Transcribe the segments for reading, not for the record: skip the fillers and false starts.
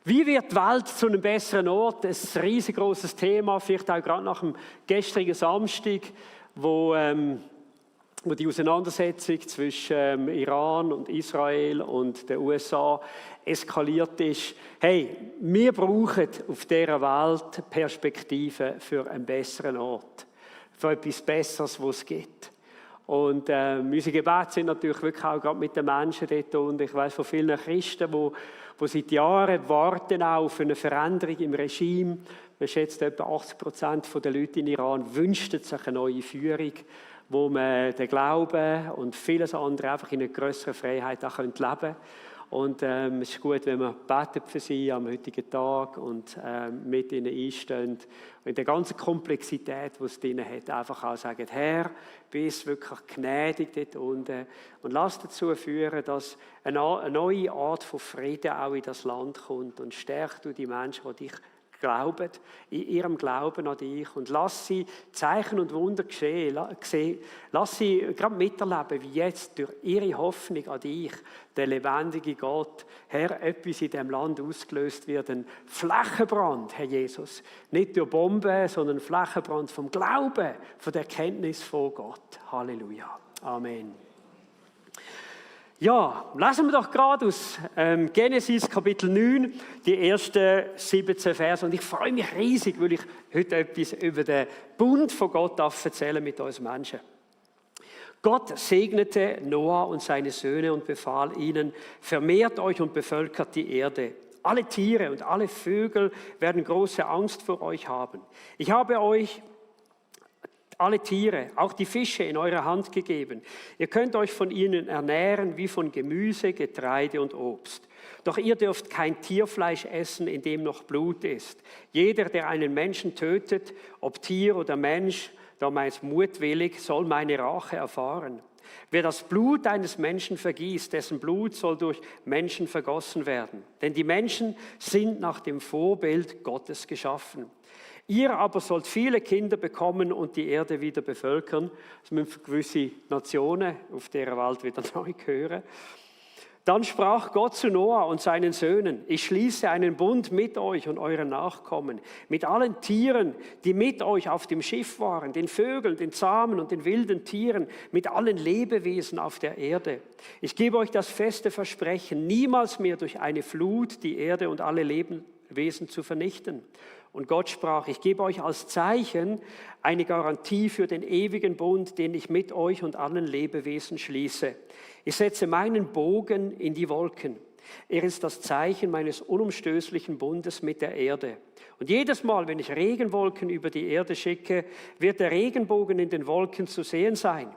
Wie wird die Welt zu einem besseren Ort? Das ist ein riesengroßes Thema, vielleicht auch gerade nach dem gestrigen Samstag, wo die Auseinandersetzung zwischen Iran und Israel und den USA eskaliert ist. Hey, wir brauchen auf dieser Welt Perspektiven für einen besseren Ort, für etwas Besseres, was es gibt. Und unsere Gebete sind natürlich wirklich auch gerade mit den Menschen dort. Und ich weiß von vielen Christen, die seit Jahren warten auf eine Veränderung im Regime. Man schätzt, etwa 80% der Leute in Iran wünschen sich eine neue Führung, wo man den Glauben und vieles andere einfach in einer grösseren Freiheit auch leben können. Und es ist gut, wenn man betet für sie am heutigen Tag und mit ihnen einstehen. Und in der ganzen Komplexität, die es drin hat, einfach auch sagen, Herr, bist wirklich gnädig dort unten und lass dazu führen, dass eine neue Art von Frieden auch in das Land kommt und stärkt du die Menschen, die dich glauben, in ihrem Glauben an dich und lass sie Zeichen und Wunder geschehen. Lass sie gerade miterleben, wie jetzt durch ihre Hoffnung an dich, der lebendige Gott, Herr, etwas in diesem Land ausgelöst wird. Ein Flächenbrand, Herr Jesus. Nicht durch Bomben, sondern ein Flächenbrand vom Glauben, von der Erkenntnis von Gott. Halleluja. Amen. Ja, lesen wir doch gerade aus Genesis Kapitel 9, die ersten 17 Verse. Und ich freue mich riesig, weil ich heute etwas über den Bund von Gott erzählen mit uns Menschen. Gott segnete Noah und seine Söhne und befahl ihnen, vermehrt euch und bevölkert die Erde. Alle Tiere und alle Vögel werden große Angst vor euch haben. Ich habe euch alle Tiere, auch die Fische in eure Hand gegeben. Ihr könnt euch von ihnen ernähren wie von Gemüse, Getreide und Obst. Doch ihr dürft kein Tierfleisch essen, in dem noch Blut ist. Jeder, der einen Menschen tötet, ob Tier oder Mensch, damals mutwillig, soll meine Rache erfahren. Wer das Blut eines Menschen vergießt, dessen Blut soll durch Menschen vergossen werden. Denn die Menschen sind nach dem Vorbild Gottes geschaffen. Ihr aber sollt viele Kinder bekommen und die Erde wieder bevölkern. Das müssen gewisse Nationen auf dieser Welt wieder neu gehören. Dann sprach Gott zu Noah und seinen Söhnen, ich schließe einen Bund mit euch und euren Nachkommen, mit allen Tieren, die mit euch auf dem Schiff waren, den Vögeln, den zahmen und den wilden Tieren, mit allen Lebewesen auf der Erde. Ich gebe euch das feste Versprechen, niemals mehr durch eine Flut die Erde und alle Lebewesen zu vernichten. Und Gott sprach, ich gebe euch als Zeichen eine Garantie für den ewigen Bund, den ich mit euch und allen Lebewesen schließe. Ich setze meinen Bogen in die Wolken. Er ist das Zeichen meines unumstößlichen Bundes mit der Erde. Und jedes Mal, wenn ich Regenwolken über die Erde schicke, wird der Regenbogen in den Wolken zu sehen sein.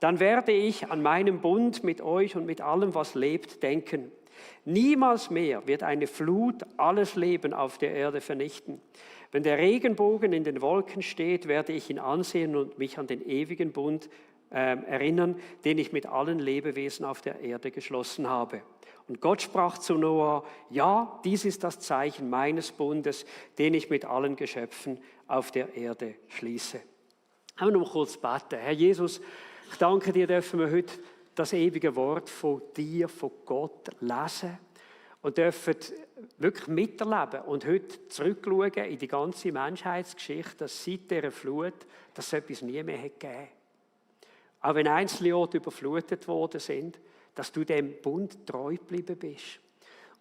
Dann werde ich an meinen Bund mit euch und mit allem, was lebt, denken. Niemals mehr wird eine Flut alles Leben auf der Erde vernichten. Wenn der Regenbogen in den Wolken steht, werde ich ihn ansehen und mich an den ewigen Bund erinnern, den ich mit allen Lebewesen auf der Erde geschlossen habe. Und Gott sprach zu Noah, ja, dies ist das Zeichen meines Bundes, den ich mit allen Geschöpfen auf der Erde schließe. Haben wir noch kurz beten. Herr Jesus, ich danke dir, dürfen wir heute das ewige Wort von dir, von Gott lesen und dürfen wirklich miterleben und heute zurückschauen in die ganze Menschheitsgeschichte, dass seit dieser Flut, dass es etwas nie mehr gegeben hat. Auch wenn einzelne Orte überflutet worden sind, dass du dem Bund treu geblieben bist.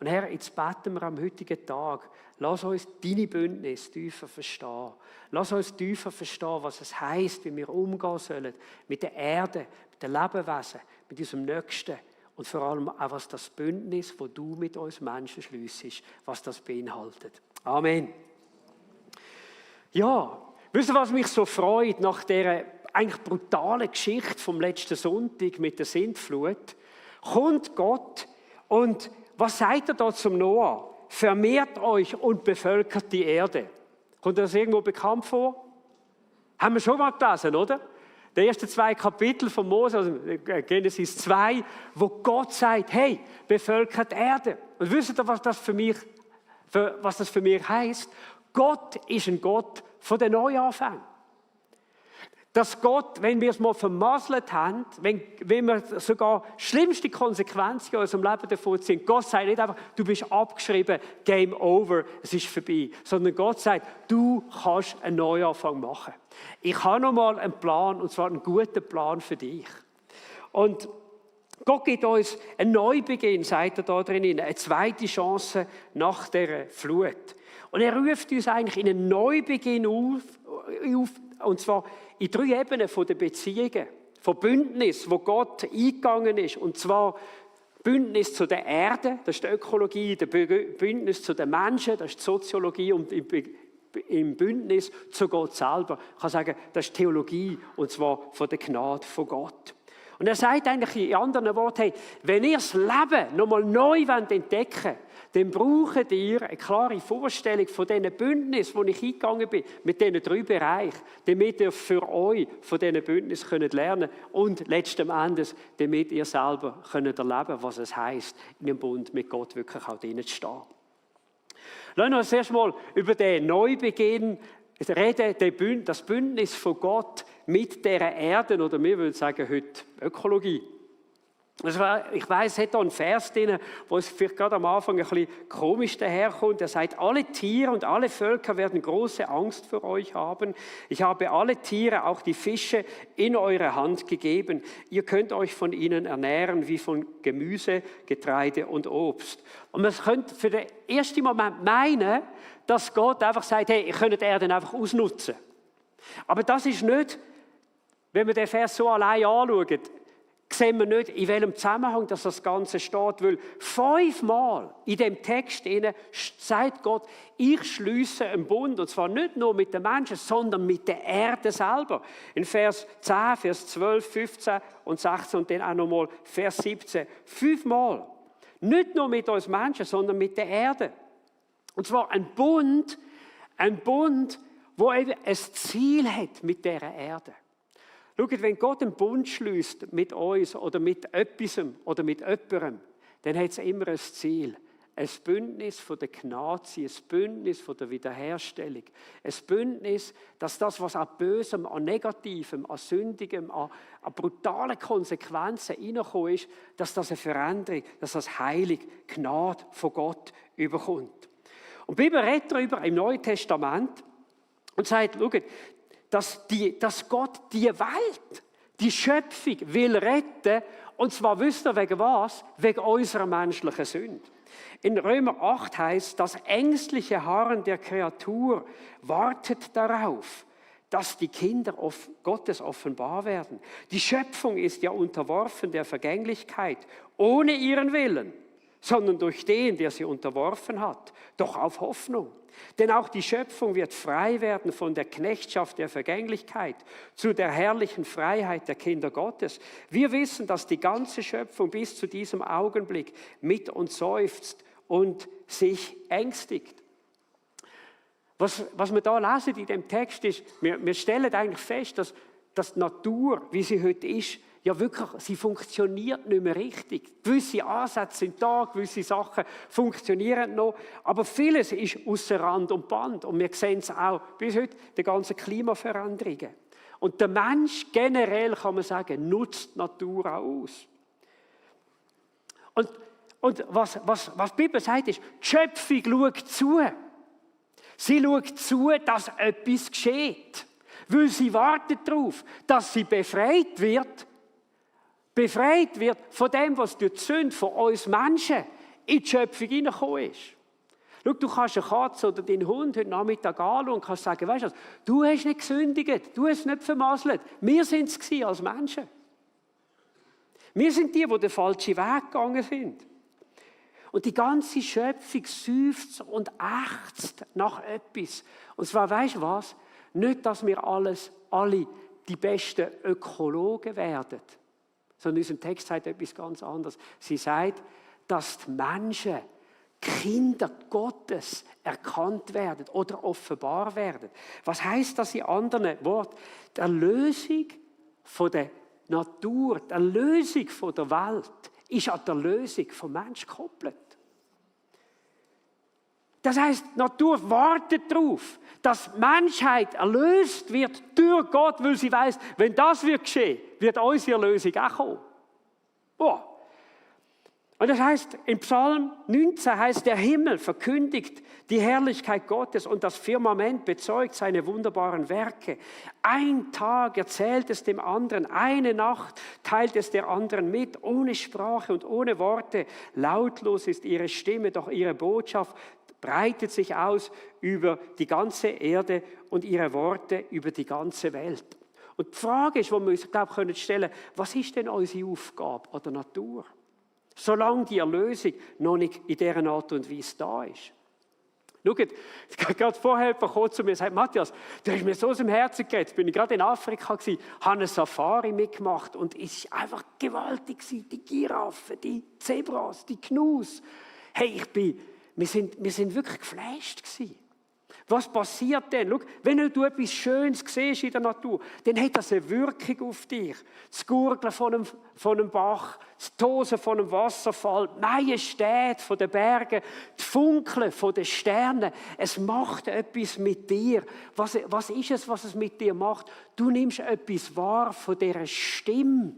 Und Herr, jetzt beten wir am heutigen Tag, lass uns deine Bündnis tiefer verstehen. Lass uns tiefer verstehen, was es heisst, wie wir umgehen sollen mit der Erde, mit den Lebewesen, mit unserem Nächsten und vor allem auch, was das Bündnis, das du mit uns Menschen schliessest, was das beinhaltet. Amen. Ja, wisst ihr, was mich so freut nach dieser eigentlich brutalen Geschichte vom letzten Sonntag mit der Sintflut? Kommt Gott und was sagt er da zum Noah? Vermehrt euch und bevölkert die Erde. Kommt das irgendwo bekannt vor? Haben wir schon mal gelesen, oder? Die ersten 2 Kapitel von Mose, also Genesis 2, wo Gott sagt, hey, bevölkert die Erde. Und wisst ihr, was das für mich heisst? Gott ist ein Gott von den Neuanfängen. dass Gott, wenn wir es mal vermasselt haben, wenn wir sogar schlimmste Konsequenzen in unserem Leben davon ziehen, Gott sagt nicht einfach, du bist abgeschrieben, Game over, es ist vorbei, sondern Gott sagt, du kannst einen Neuanfang machen. Ich habe noch mal einen Plan, und zwar einen guten Plan für dich. Und Gott gibt uns einen Neubeginn, sagt er da drin, eine zweite Chance nach der Flut. Und er ruft uns eigentlich in einen Neubeginn auf, und zwar in 3 Ebenen von der Beziehungen, von Bündnis, wo Gott eingegangen ist. Und zwar Bündnis zu der Erde, das ist die Ökologie, der Bündnis zu den Menschen, das ist die Soziologie, und im Bündnis zu Gott selber. Ich kann sagen, das ist Theologie, und zwar von der Gnade von Gott. Und er sagt eigentlich in anderen Worten, hey, wenn ihr das Leben nochmal neu entdecken wollt, dann braucht ihr eine klare Vorstellung von diesen Bündnissen, wo ich eingegangen bin, mit diesen 3 Bereichen, damit ihr für euch von diesen Bündnissen lernen könnt und letzten Endes, damit ihr selber könnt erleben, was es heisst, in einem Bund mit Gott wirklich auch drinnen zu stehen. Lassen wir uns erst mal über den Neubeginn reden, das Bündnis von Gott mit dieser Erde, oder wir würden sagen heute Ökologie. Ich weiss, es hat hier einen Vers drin, wo es vielleicht gerade am Anfang ein bisschen komisch daherkommt. Er sagt, alle Tiere und alle Völker werden große Angst vor euch haben. Ich habe alle Tiere, auch die Fische, in eure Hand gegeben. Ihr könnt euch von ihnen ernähren, wie von Gemüse, Getreide und Obst. Und man könnte für den ersten Moment meinen, dass Gott einfach sagt, hey, ihr könnt die Erde einfach ausnutzen. Aber das ist nicht, wenn wir den Vers so allein anschauen, sehen wir nicht, in welchem Zusammenhang das Ganze steht, weil 5-mal in dem Text sagt Gott, ich schließe einen Bund, und zwar nicht nur mit den Menschen, sondern mit der Erde selber. In Vers 10, Vers 12, 15 und 16 und dann auch nochmal Vers 17. 5-mal. Nicht nur mit uns Menschen, sondern mit der Erde. Und zwar ein Bund, wo eben ein Ziel hat mit dieser Erde. Schaut, wenn Gott einen Bund schließt mit uns oder mit etwas oder mit jemandem, dann hat es immer ein Ziel. Ein Bündnis von der Gnade, ein Bündnis von der Wiederherstellung. Ein Bündnis, dass das, was an Bösem, an Negativem, an Sündigem, an brutalen Konsequenzen reingekommen ist, dass das eine Veränderung, dass das Heilig, Gnade von Gott überkommt. Und die Bibel redet darüber im Neuen Testament und sagt, schaut, dass Gott die Welt, die Schöpfung will retten, und zwar wisst ihr wegen was? Wegen unserer menschlichen Sünde. In Römer 8 heißt, das ängstliche Harren der Kreatur wartet darauf, dass die Kinder Gottes offenbar werden. Die Schöpfung ist ja unterworfen der Vergänglichkeit, ohne ihren Willen, sondern durch den, der sie unterworfen hat, doch auf Hoffnung. Denn auch die Schöpfung wird frei werden von der Knechtschaft der Vergänglichkeit zu der herrlichen Freiheit der Kinder Gottes. Wir wissen, dass die ganze Schöpfung bis zu diesem Augenblick mit uns seufzt und sich ängstigt. Was wir da lesen in dem Text ist, wir stellen eigentlich fest, dass die Natur, wie sie heute ist, ja wirklich, sie funktioniert nicht mehr richtig. Gewisse Ansätze sind da, gewisse Sachen funktionieren noch, aber vieles ist ausser Rand und Band. Und wir sehen es auch bis heute, die ganzen Klimaveränderungen. Und der Mensch generell, kann man sagen, nutzt die Natur auch aus. Und was die Bibel sagt, ist, die Schöpfung schaut zu. Sie schaut zu, dass etwas geschieht. Weil sie wartet darauf, dass sie befreit wird von dem, was durch die Sünde von uns Menschen in die Schöpfung hineingekommen ist. Schau, du kannst eine Katze oder deinen Hund heute Nachmittag anschauen und kannst sagen, weißt du was, du hast nicht gesündigt, du hast es nicht vermasselt. Wir sind es als Menschen. Wir sind die den falschen Weg gegangen sind. Und die ganze Schöpfung seufzt und ächzt nach etwas. Und zwar, weißt du was? Nicht, dass wir alle die besten Ökologen werden. Sondern unser Text sagt etwas ganz anderes. Sie sagt, dass die Menschen, Kinder Gottes, erkannt werden oder offenbar werden. Was heißt das in anderen Worten? Die Erlösung von der Natur, die Erlösung von der Welt ist an die Erlösung vom Menschen gekoppelt. Das heißt, die Natur wartet darauf, dass die Menschheit erlöst wird durch Gott, weil sie weiß, wenn das wird geschehen, wird unsere Erlösung auch kommen. Boah. Und das heißt, in Psalm 19 heißt, der Himmel verkündigt die Herrlichkeit Gottes und das Firmament bezeugt seine wunderbaren Werke. Ein Tag erzählt es dem anderen, eine Nacht teilt es der anderen mit, ohne Sprache und ohne Worte. Lautlos ist ihre Stimme, doch ihre Botschaft breitet sich aus über die ganze Erde und ihre Worte über die ganze Welt. Und die Frage ist, die wir uns, glaube ich, stellen können, was ist denn unsere Aufgabe an der Natur? Solange die Erlösung noch nicht in dieser Art und Weise da ist. Schaut, gerade vorher jemand zu mir und sagt, Matthias, du hast mir so aus dem Herzen geredet. Jetzt bin ich gerade in Afrika gewesen, habe eine Safari mitgemacht und es war einfach gewaltig gewesen. Die Giraffen, die Zebras, die Gnus. Hey, wir sind wirklich geflasht gewesen. Was passiert denn? Schau, wenn du etwas Schönes siehst in der Natur, dann hat das eine Wirkung auf dich. Das Gurgeln von einem Bach, das Tosen von einem Wasserfall, die Majestät von den Bergen, die Funkeln von den Sternen. Es macht etwas mit dir. Was ist es, was es mit dir macht? Du nimmst etwas wahr von dieser Stimme,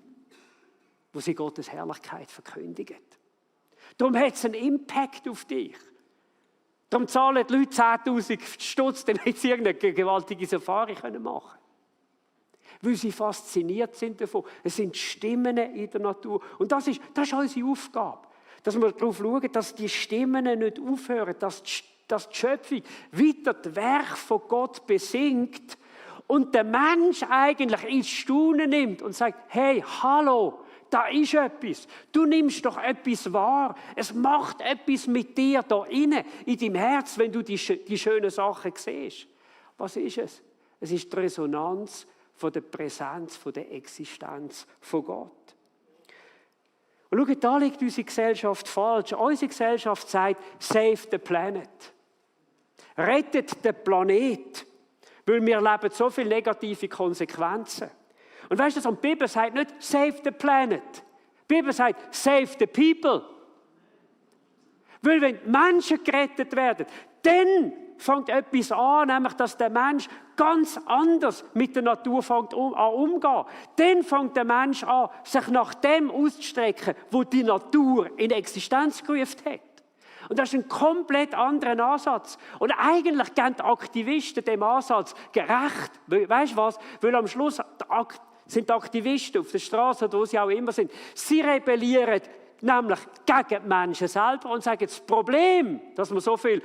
wo sie Gottes Herrlichkeit verkündigt. Darum hat es einen Impact auf dich. Darum zahlen die Leute 10'000 Stutz, dann hätten sie irgendeine gewaltige Safari machen können. Weil sie fasziniert sind davon. Es sind Stimmen in der Natur. Und das ist unsere Aufgabe. Dass wir darauf schauen, dass die Stimmen nicht aufhören, dass die Schöpfung weiter das Werk von Gott besingt und der Mensch eigentlich ins Staunen nimmt und sagt, hey, hallo, da ist etwas. Du nimmst doch etwas wahr. Es macht etwas mit dir da innen, in deinem Herz, wenn du die schönen Sachen siehst. Was ist es? Es ist die Resonanz von der Präsenz, von der Existenz von Gott. Und schau, da liegt unsere Gesellschaft falsch. Unsere Gesellschaft sagt, save the planet. Rettet den Planet. Weil wir erleben so viele negative Konsequenzen. Und weißt du, die Bibel sagt nicht, save the planet. Die Bibel sagt, save the people. Weil wenn die Menschen gerettet werden, dann fängt etwas an, nämlich, dass der Mensch ganz anders mit der Natur an umzugehen. Dann fängt der Mensch an, sich nach dem auszustrecken, wo die Natur in Existenz gerufen hat. Und das ist ein komplett anderer Ansatz. Und eigentlich geben die Aktivisten dem Ansatz gerecht. Weißt du was? Weil am Schluss sind die Aktivisten auf der Straße, wo sie auch immer sind, sie rebellieren nämlich gegen die Menschen selber und sagen, das Problem, dass wir so viele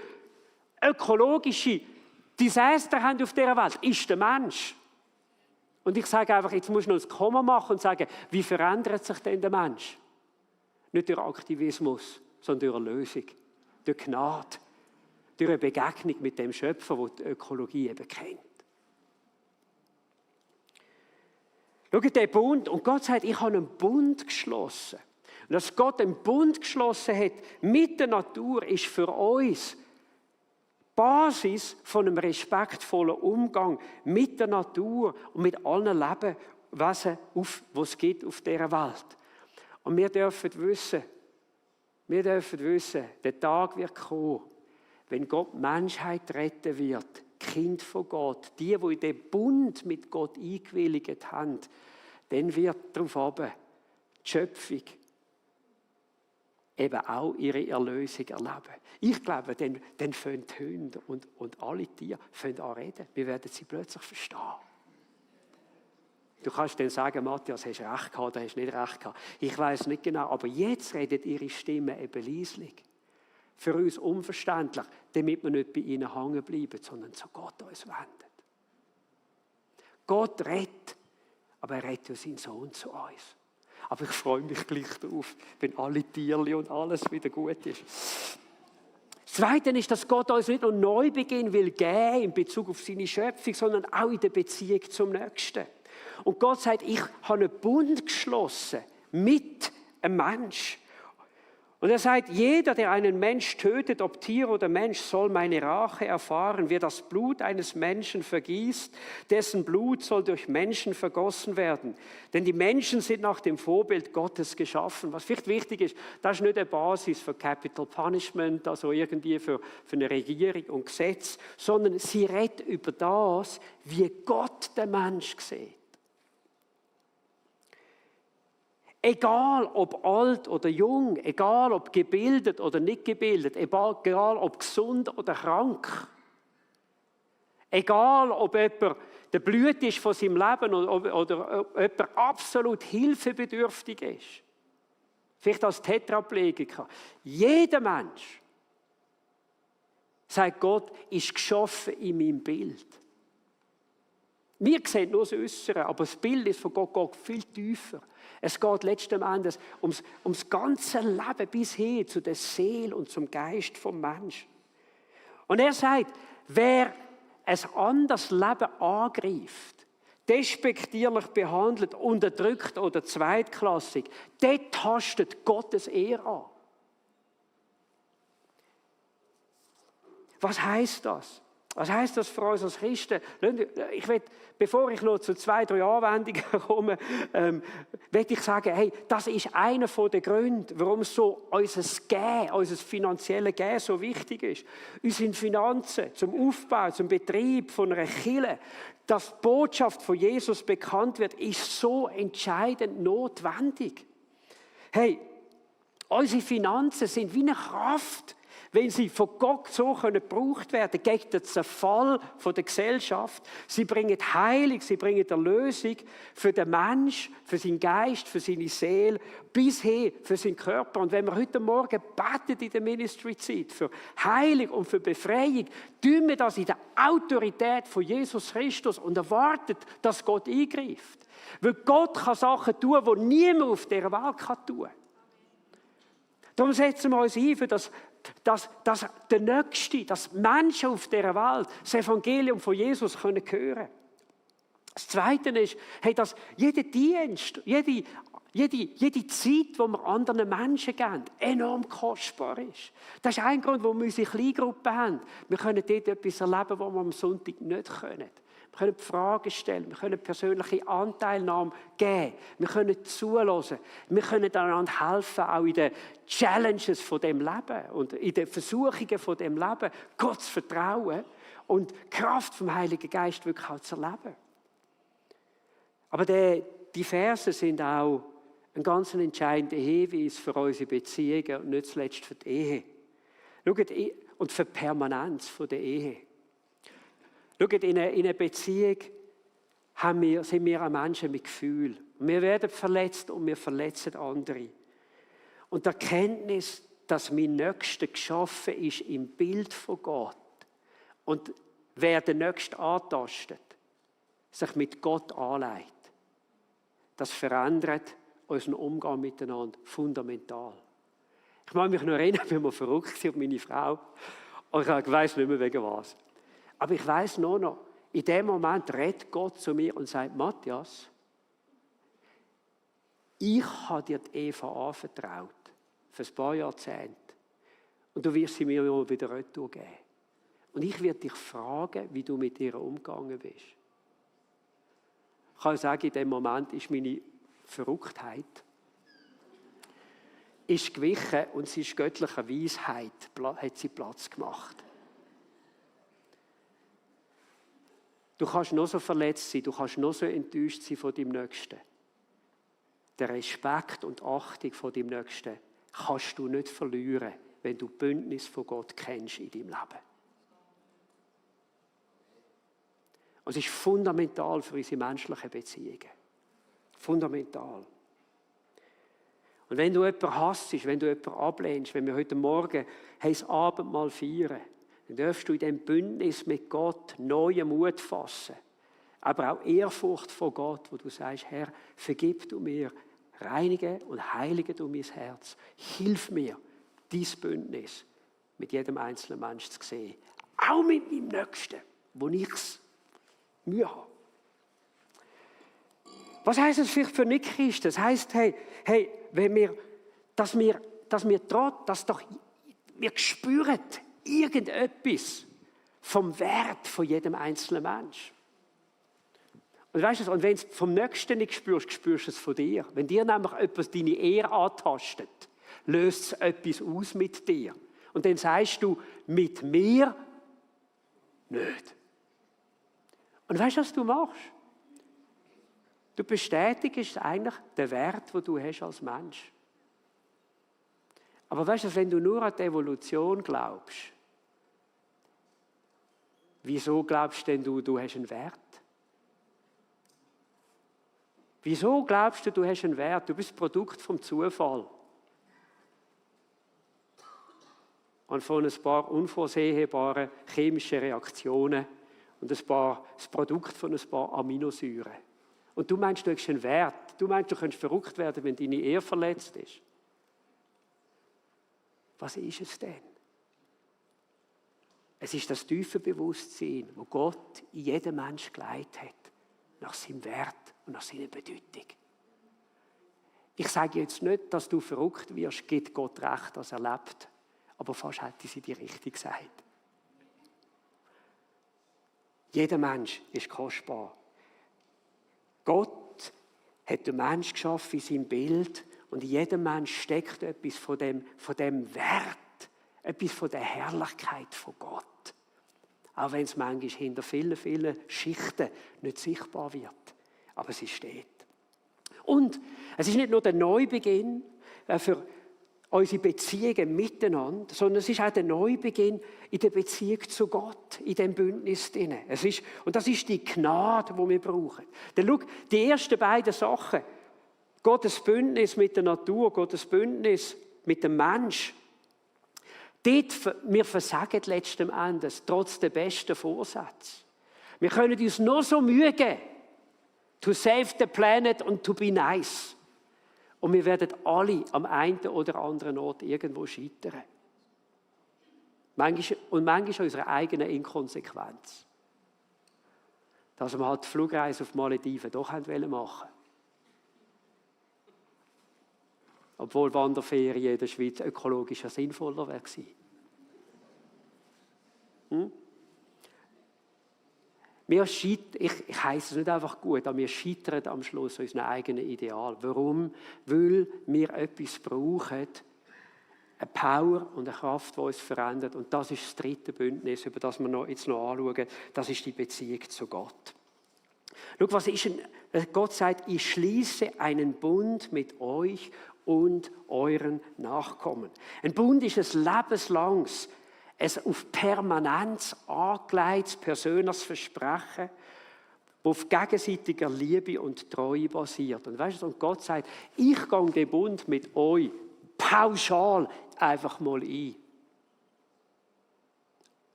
ökologische Desaster haben auf dieser Welt, ist der Mensch. Und ich sage einfach, jetzt musst du noch ein Komma machen und sagen, wie verändert sich denn der Mensch? Nicht durch Aktivismus, sondern durch eine Lösung, durch Gnade, durch eine Begegnung mit dem Schöpfer, der die Ökologie eben kennt. Schaut, der Bund, und Gott sagt, ich habe einen Bund geschlossen. Und dass Gott einen Bund geschlossen hat mit der Natur, ist für uns Basis von einem respektvollen Umgang mit der Natur und mit allen Lebewesen, die es gibt auf dieser Welt. Und wir dürfen wissen, der Tag wird kommen, wenn Gott die Menschheit retten wird, Kind von Gott, die in den Bund mit Gott eingewilligt haben, dann wird darauf ab, die Schöpfung eben auch ihre Erlösung erleben. Ich glaube, dann fangen die Hunde und alle Tiere an reden. Wir werden sie plötzlich verstehen. Du kannst dann sagen, Matthias, hast du recht gehabt oder hast du nicht recht gehabt. Ich weiß nicht genau, aber jetzt redet ihre Stimme eben leislich. Für uns unverständlich, damit wir nicht bei ihnen hängen bleiben, sondern zu Gott uns wenden. Gott rettet, aber er rettet seinen Sohn zu uns. Aber ich freue mich gleich darauf, wenn alle Tiere und alles wieder gut ist. Das Zweite ist, dass Gott uns nicht nur Neubeginn will geben in Bezug auf seine Schöpfung, sondern auch in der Beziehung zum Nächsten. Und Gott sagt, ich habe einen Bund geschlossen mit einem Menschen. Und er sagt, jeder, der einen Mensch tötet, ob Tier oder Mensch, soll meine Rache erfahren. Wer das Blut eines Menschen vergießt, dessen Blut soll durch Menschen vergossen werden. Denn die Menschen sind nach dem Vorbild Gottes geschaffen. Was vielleicht wichtig ist, das ist nicht eine Basis für Capital Punishment, also irgendwie für eine Regierung und Gesetz, sondern sie redet über das, wie Gott den Mensch sieht. Egal ob alt oder jung, egal ob gebildet oder nicht gebildet, egal ob gesund oder krank, egal ob jemand der Blüte ist von seinem Leben oder ob jemand absolut hilfebedürftig ist, vielleicht als Tetraplegiker, jeder Mensch, sagt Gott, ist geschaffen in meinem Bild. Wir sehen nur das Äußere, aber das Bild ist von Gott geht viel tiefer. Es geht letzten Endes ums ganze Leben bis hin zu der Seele und zum Geist vom Menschen. Und er sagt, wer ein anderes Leben angreift, despektierlich behandelt, unterdrückt oder zweitklassig, der tastet Gottes Ehre an. Was heißt das? Was heisst das für uns als Christen? Ich will, bevor ich noch zu 2, 3 Anwendungen komme, will ich sagen, hey, das ist einer der Gründe, warum so unser Gehen, unser finanzielles Gehen so wichtig ist. Unsere Finanzen zum Aufbau, zum Betrieb von einer Kirche, dass die Botschaft von Jesus bekannt wird, ist so entscheidend notwendig. Hey, unsere Finanzen sind wie eine Kraft, wenn sie von Gott so gebraucht werden gegen den Zerfall der Gesellschaft. Sie bringen Heilung, sie bringen Erlösung für den Mensch, für seinen Geist, für seine Seele, bis hin für seinen Körper. Und wenn wir heute Morgen beten in der Ministry-Zeit für Heilung und für Befreiung, tun wir das in der Autorität von Jesus Christus und erwarten, dass Gott eingreift. Weil Gott kann Sachen tun, die niemand auf dieser Welt tun kann. Darum setzen wir uns ein, für dass der Nächste, dass Menschen auf dieser Welt das Evangelium von Jesus hören können. Das Zweite ist, hey, dass jeder Dienst, jede Zeit, die wir anderen Menschen geben, enorm kostbar ist. Das ist ein Grund, warum wir unsere Kleingruppe haben. Wir können dort etwas erleben, was wir am Sonntag nicht können. Wir können Fragen stellen, wir können persönliche Anteilnahme geben, wir können zuhören, wir können einander helfen, auch in den Challenges von dem Leben und in den Versuchungen von dem Leben, Gott zu vertrauen und die Kraft vom Heiligen Geist wirklich auch zu erleben. Aber die Verse sind auch ein ganz entscheidender Hinweis für unsere Beziehungen und nicht zuletzt für die Ehe. Schaut, und für die Permanenz der Ehe. Schaut, in einer Beziehung sind wir ein Menschen mit Gefühl. Wir werden verletzt und wir verletzen andere. Und die Erkenntnis, dass mein Nächster geschaffen ist im Bild von Gott und wer den Nächsten antastet, sich mit Gott anlegt, das verändert unseren Umgang miteinander fundamental. Ich mag mich noch erinnern, wie wir verrückt sind, meine Frau. Und ich weiss nicht mehr wegen was. Aber ich weiss nur noch, in dem Moment redet Gott zu mir und sagt, Matthias, ich habe dir die Eva anvertraut, für ein paar Jahrzehnte. Und du wirst sie mir wieder retour geben. Und ich werde dich fragen, wie du mit ihr umgegangen bist. Ich kann sagen, in dem Moment ist meine Verrücktheit ist gewichen und sie ist göttlicher Weisheit, hat sie Platz gemacht. Du kannst noch so verletzt sein, du kannst noch so enttäuscht sein von deinem Nächsten. Der Respekt und Achtung von deinem Nächsten kannst du nicht verlieren, wenn du die Bündnis von Gott kennst in deinem Leben. Und es ist fundamental für unsere menschlichen Beziehungen. Fundamental. Und wenn du jemanden hasst, wenn du jemanden ablehnst, wenn wir heute Morgen das Abendmahl feiern, dann darfst du in diesem Bündnis mit Gott neuen Mut fassen. Aber auch Ehrfurcht vor Gott, wo du sagst, Herr, vergib du mir, reinige und heilige du mein Herz. Hilf mir, dieses Bündnis mit jedem einzelnen Menschen zu sehen. Auch mit meinem Nächsten, wo ich Mühe habe. Was heisst das vielleicht für Nicht-Christen? Das heisst, dass wir wir spüren irgendetwas vom Wert von jedem einzelnen Mensch. Und weißt du, und wenn du es vom Nächsten nicht spürst, spürst du es von dir. Wenn dir nämlich etwas deine Ehre antastet, löst es etwas aus mit dir. Und dann sagst du, mit mir nicht. Und weißt du, was du machst? Du bestätigst eigentlich den Wert, den du hast als Mensch. Aber weißt du, wenn du nur an die Evolution glaubst, wieso glaubst denn du hast einen Wert? Wieso glaubst du hast einen Wert? Du bist Produkt vom Zufall. Und von ein paar unvorsehbaren chemischen Reaktionen und das Produkt von ein paar Aminosäuren. Und du meinst, du hast einen Wert. Du meinst, du könntest verrückt werden, wenn deine Ehre verletzt ist. Was ist es denn? Es ist das tiefe Bewusstsein, das Gott in jedem Menschen gelegt hat, nach seinem Wert und nach seiner Bedeutung. Ich sage jetzt nicht, dass du verrückt wirst, gibt Gott recht, dass er lebt. Aber fast hätte sie die richtig gesagt. Jeder Mensch ist kostbar. Gott hat den Menschen geschaffen in seinem Bild und in jedem Mensch steckt etwas von dem Wert, etwas von der Herrlichkeit von Gott. Auch wenn es manchmal hinter vielen, vielen Schichten nicht sichtbar wird. Aber sie steht. Und es ist nicht nur der Neubeginn für unsere Beziehungen miteinander, sondern es ist auch der Neubeginn in der Beziehung zu Gott, in dem Bündnis drin. Und das ist die Gnade, die wir brauchen. Denn schau, die ersten beiden Sachen, Gottes Bündnis mit der Natur, Gottes Bündnis mit dem Mensch, dort, wir versagen letzten Endes, trotz der besten Vorsätze. Wir können uns nur so Mühe geben, to save the planet and to be nice. Und wir werden alle am einen oder anderen Ort irgendwo scheitern. Manchmal an unserer eigenen Inkonsequenz. Dass wir halt die Flugreise auf die Malediven doch machen wollten. Obwohl Wanderferien in der Schweiz ökologisch sinnvoller wäre gewesen. Ich heisse es nicht einfach gut, aber wir scheitern am Schluss an unserem eigenen Ideal. Warum? Weil wir etwas brauchen, eine Power und eine Kraft, die uns verändert. Und das ist das dritte Bündnis, über das wir jetzt noch anschauen. Das ist die Beziehung zu Gott. Schau, was ist denn? Gott sagt, ich schließe einen Bund mit euch und euren Nachkommen. Ein Bund ist ein lebenslanges, ein auf Permanenz angelegtes persönliches Versprechen, das auf gegenseitiger Liebe und Treue basiert. Und weißt du, und Gott sagt, ich gehe den Bund mit euch pauschal einfach mal ein.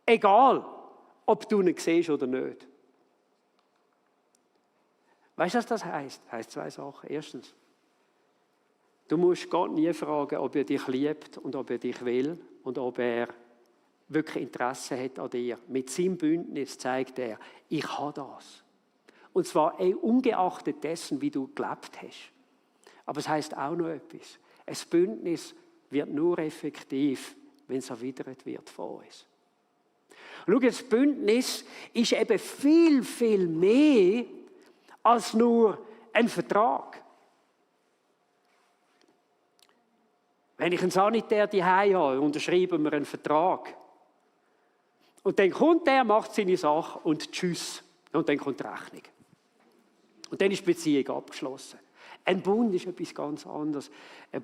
Egal, ob du ihn siehst oder nicht. Weißt du, was das heisst? Das heisst zwei Sachen. Erstens, du musst Gott nie fragen, ob er dich liebt und ob er dich will und ob er wirklich Interesse hat an dir. Mit seinem Bündnis zeigt er, ich habe das. Und zwar ungeachtet dessen, wie du gelebt hast. Aber es heisst auch noch etwas. Ein Bündnis wird nur effektiv, wenn es erwidert wird von uns. Schau, das Bündnis ist eben viel, viel mehr als nur ein Vertrag. Wenn ich einen Sanitär daheim habe, unterschreiben wir einen Vertrag. Und dann kommt der, macht seine Sache und tschüss. Und dann kommt die Rechnung. Und dann ist die Beziehung abgeschlossen. Ein Bund ist etwas ganz anderes. Ein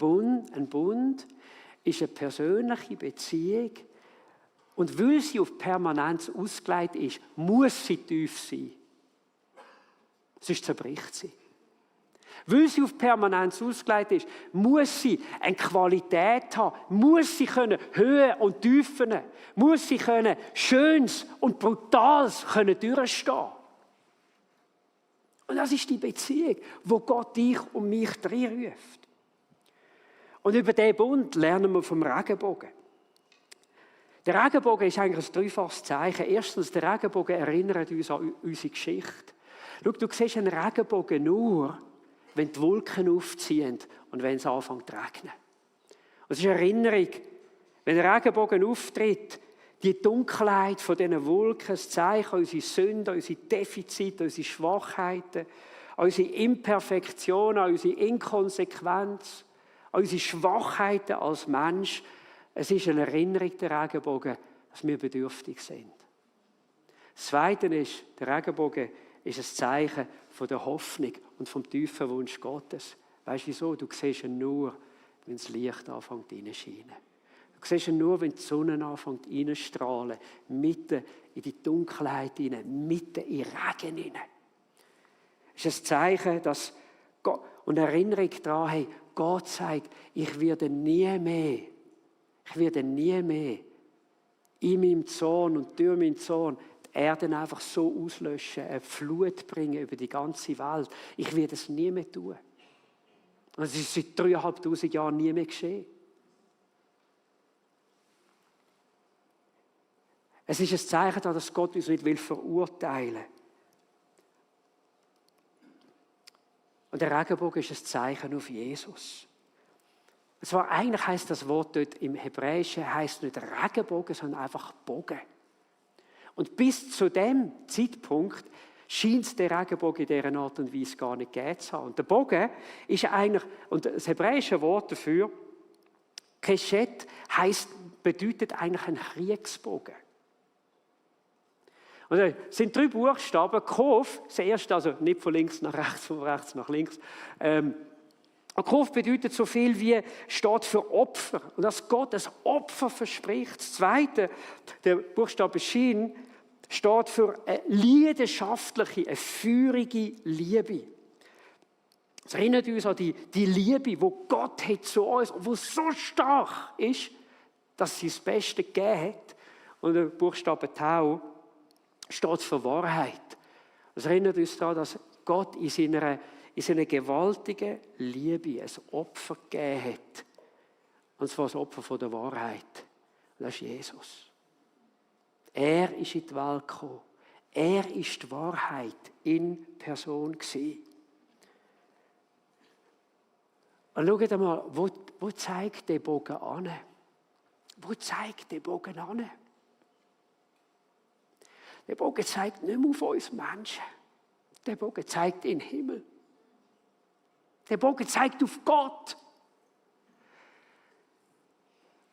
Bund ist eine persönliche Beziehung. Und weil sie auf Permanenz ausgelegt ist, muss sie tief sein. Sonst zerbricht sie. Weil sie auf Permanenz ausgelegt ist, muss sie eine Qualität haben, muss sie können Höhen und Tiefen, muss sie können Schönes und Brutales können durchstehen. Und das ist die Beziehung, wo Gott dich und mich reinruft. Und über diesen Bund lernen wir vom Regenbogen. Der Regenbogen ist eigentlich ein dreifaches Zeichen. Erstens, der Regenbogen erinnert uns an unsere Geschichte. Schau, du siehst einen Regenbogen nur, wenn die Wolken aufziehen und wenn es anfängt zu regnen. Das ist eine Erinnerung. Wenn der Regenbogen auftritt, die Dunkelheit von diesen Wolken, das Zeichen unsere Sünden, unsere Defizite, unsere Schwachheiten, unsere Imperfektionen, unsere Inkonsequenz, unsere Schwachheiten als Mensch. Es ist eine Erinnerung, der Regenbogen, dass wir bedürftig sind. Das Zweite ist, der Regenbogen ist ein Zeichen von der Hoffnung und vom tiefen Wunsch Gottes. Weißt du wieso? Du siehst ihn nur, wenn das Licht anfängt hineinzuscheinen. Du siehst ihn nur, wenn die Sonne anfängt hineinzustrahlen, mitten in die Dunkelheit hinein, mitten in den Regen hinein. Es ist ein Zeichen, dass Gott, und Erinnerung daran, hey, Gott sagt, ich werde nie mehr in meinem Zorn und durch meinen Zorn die Erde einfach so auslöschen, eine Flut bringen über die ganze Welt. Ich werde es nie mehr tun. Und es ist seit 3'500 Jahren nie mehr geschehen. Es ist ein Zeichen, dass Gott uns nicht verurteilen will. Und der Regenbogen ist ein Zeichen auf Jesus. Und zwar eigentlich heisst das Wort dort im Hebräischen heisst nicht Regenbogen, sondern einfach Bogen. Und bis zu dem Zeitpunkt scheint es den Regenbogen in dieser Art und Weise gar nicht gegeben zu haben. Und der Bogen ist eigentlich, und das hebräische Wort dafür, Keshet, bedeutet eigentlich ein Kriegsbogen. Und es sind 3 Buchstaben, Kof, das erste, also nicht von links nach rechts, von rechts nach links. Kof bedeutet so viel wie, steht für Opfer. Und dass Gott das Opfer verspricht. Das Zweite, der Buchstabe Shin, steht für eine leidenschaftliche, eine feurige Liebe. Es erinnert uns an die Liebe, die Gott hat zu uns, die so stark ist, dass sie das Beste gegeben hat. Und der Buchstabe Tau steht für Wahrheit. Es erinnert uns daran, dass Gott in seiner gewaltigen Liebe ein Opfer gegeben hat. Und zwar das Opfer von der Wahrheit. Und das ist Jesus. Er ist in die Welt gekommen. Er ist die Wahrheit in Person gewesen. Und schaut einmal, wo zeigt der Bogen an? Wo zeigt der Bogen an? Der Bogen zeigt nicht mehr auf uns Menschen. Der Bogen zeigt in den Himmel. Der Bogen zeigt auf Gott.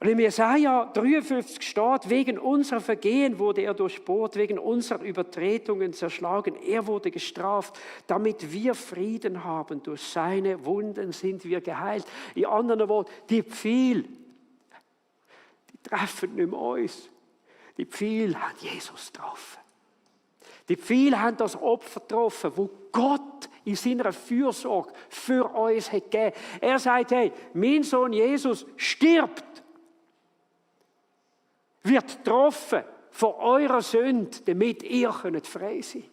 Und in Jesaja 53 steht, wegen unserer Vergehen wurde er durchbohrt, wegen unserer Übertretungen zerschlagen. Er wurde gestraft, damit wir Frieden haben. Durch seine Wunden sind wir geheilt. In anderen Worten, die Pfeile, die treffen nicht mehr uns. Die Pfeile haben Jesus getroffen. Die Pfeile haben das Opfer getroffen, wo Gott in seiner Fürsorge für uns hat gegeben. Er sagt, hey, mein Sohn Jesus stirbt, wird getroffen von eurer Sünde, damit ihr frei sein könnt.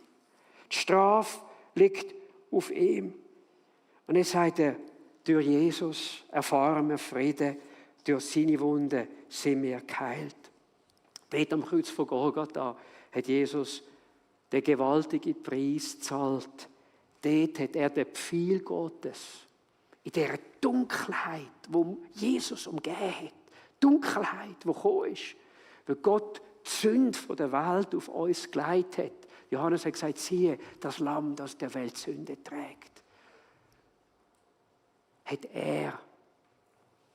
Die Strafe liegt auf ihm. Und jetzt sagt er, durch Jesus erfahren wir Frieden, durch seine Wunden sind wir geheilt. Dort am Kreuz von Golgatha hat Jesus den gewaltigen Preis gezahlt. Dort hat er den Pfeil Gottes in dieser Dunkelheit, wo Jesus umgeben hat. Dunkelheit, die gekommen ist, weil Gott die Sünde von der Welt auf uns gelegt hat. Johannes hat gesagt, siehe, das Lamm, das der Welt Sünde trägt. Hat er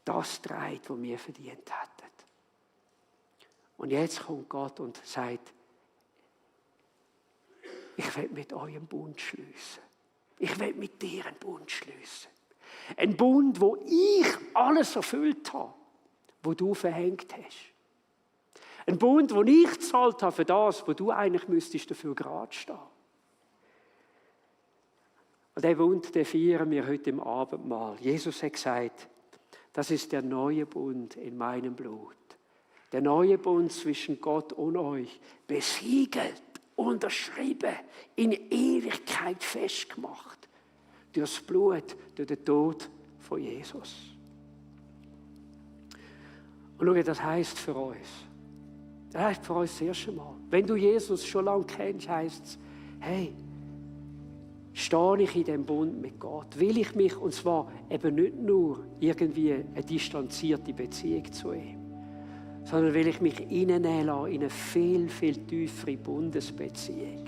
das getragen, was wir verdient hatten. Und jetzt kommt Gott und sagt, ich will mit euch einen Bund schließen. Ich will mit dir einen Bund schließen. Ein Bund, wo ich alles erfüllt habe, was du verhängt hast. Ein Bund, wo ich gezahlt habe für das, wo du eigentlich müsstest dafür gerade stehen. Und diesen Bund, den feiern wir heute im Abendmahl. Jesus hat gesagt, das ist der neue Bund in meinem Blut. Der neue Bund zwischen Gott und euch, besiegelt, unterschrieben, in Ewigkeit festgemacht. Durch das Blut, durch den Tod von Jesus. Und schau, das heisst für uns. Das heisst für uns das erste Mal. Wenn du Jesus schon lange kennst, heisst es, hey, stehe ich in dem Bund mit Gott? Will ich mich, und zwar eben nicht nur irgendwie eine distanzierte Beziehung zu ihm, sondern will ich mich hineinnehmen lassen in eine viel, viel tiefere Bundesbeziehung,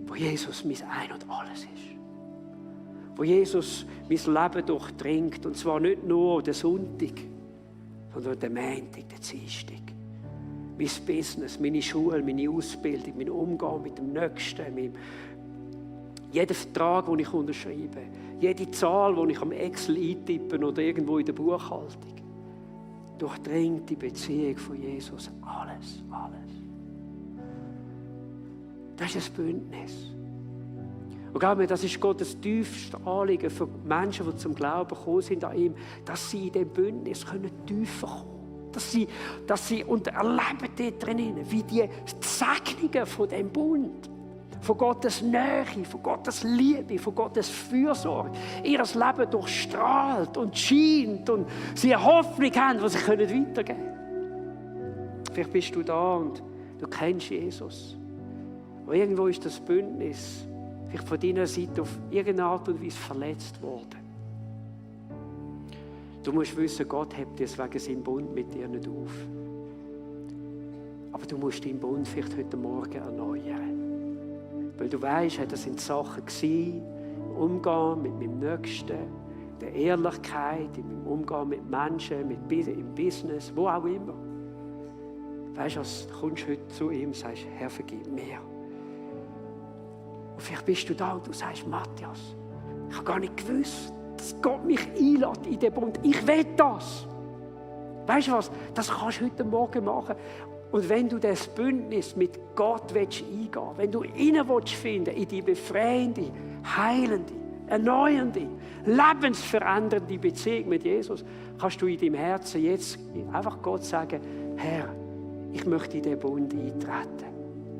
wo Jesus mein Ein und Alles ist. Wo Jesus mein Leben durchdringt, und zwar nicht nur den Sonntag, sondern den Montag, den Dienstag. Mein Business, meine Schule, meine Ausbildung, mein Umgang mit dem Nächsten, jeden Vertrag, den ich unterschreibe, jede Zahl, die ich am Excel eintippe oder irgendwo in der Buchhaltung, durchdringt die Beziehung von Jesus alles, alles. Das ist ein Bündnis. Und glaub mir, das ist Gottes tiefstes Anliegen für Menschen, die zum Glauben gekommen sind an ihm, dass sie in diesem Bündnis tiefer kommen können. Dass sie und erleben dort drinnen, wie die Segnungen von diesem Bund, von Gottes Nähe, von Gottes Liebe, von Gottes Fürsorge, ihr Leben durchstrahlt und scheint und sie eine Hoffnung haben, die sie weitergeben können. Vielleicht bist du da und du kennst Jesus. Aber irgendwo ist das Bündnis vielleicht von deiner Seite auf irgendeine Art und Weise verletzt worden. Du musst wissen, Gott hebt es wegen seinem Bund mit dir nicht auf. Aber du musst deinen Bund vielleicht heute Morgen erneuern. Weil du weißt, das sind Sachen gewesen, im Umgang mit meinem Nächsten, der Ehrlichkeit, im Umgang mit Menschen, im Business, wo auch immer. Weißt du, du kommst heute zu ihm und sagst, Herr, vergib mir. Und vielleicht bist du da und du sagst, Matthias, ich habe gar nicht gewusst, dass Gott mich einlädt in den Bund. Ich will das. Weißt du was? Das kannst du heute Morgen machen. Und wenn du das Bündnis mit Gott eingehen willst, wenn du finden in die befreiende, heilende, erneuernde, lebensverändernde Beziehung mit Jesus, kannst du in deinem Herzen jetzt einfach Gott sagen, Herr, ich möchte in den Bund eintreten.